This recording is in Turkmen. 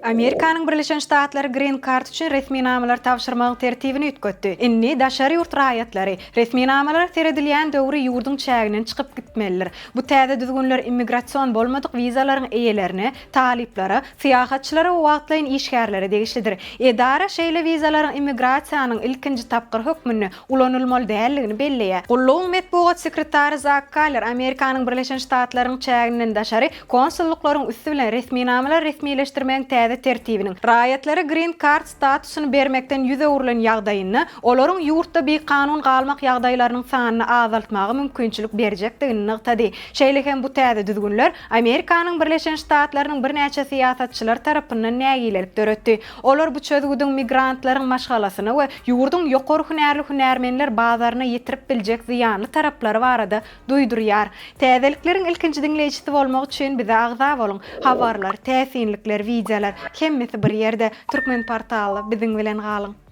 Amerikanyň Birleşen Ştatlary Green Card üçin resminamalary tabşyrmagyň tertibini üýtgetdi. Indi daşary ýurt raýatlary resminamalara seredilýän döwri ýurduň çäginden çykyp gitmelidir. Bu täze düzgünler immigrasion bolmadyk wizalaryň eýelerine, talyplara, syýahatçylara we wagtlaýyn işgärlere degişlidir. Edara şeýle wizalaryň immigrasiýanyň ilkinji tapgyry hökmünde ulanylmaly däldigini belleýär. Gullugyň metbugat sekretary Zak Kaller Amerikanyň Birleşen Ştatlarynyň çäginden daşary konsullyklaryň üsti bilen resminamalary resmileşdirmegiň täze tertibiniň raýatlara Green Card statusyny bermekden ýüz öwrülen ýagdaýynda olaryň ýurtda bikanun galmak ýagdaýlarynyň sanyny azaltmaga mümkinçilik berjekdigini nygtady. Şeýle hem bu täze düzgünler Amerikanyň Birleşen Ştatlarynyň birnäçe syýasatçylary tarapyndan nägilelik döretdi. Olar bu çözgüdiň migrantlaryň maşgalasyna we ýurduň ýokary hünärli hünärmenler bazaryna ýetirip biljek zyýanly taraplary barada duýdurýar. Täzelikleriň ilkinji diňleýjisi bolmak üçin bize agza boluň! Habarlar, täsinlikler, wideolar, hemmesi bir ýerde, Türkmenportalda biziň bilen galyň!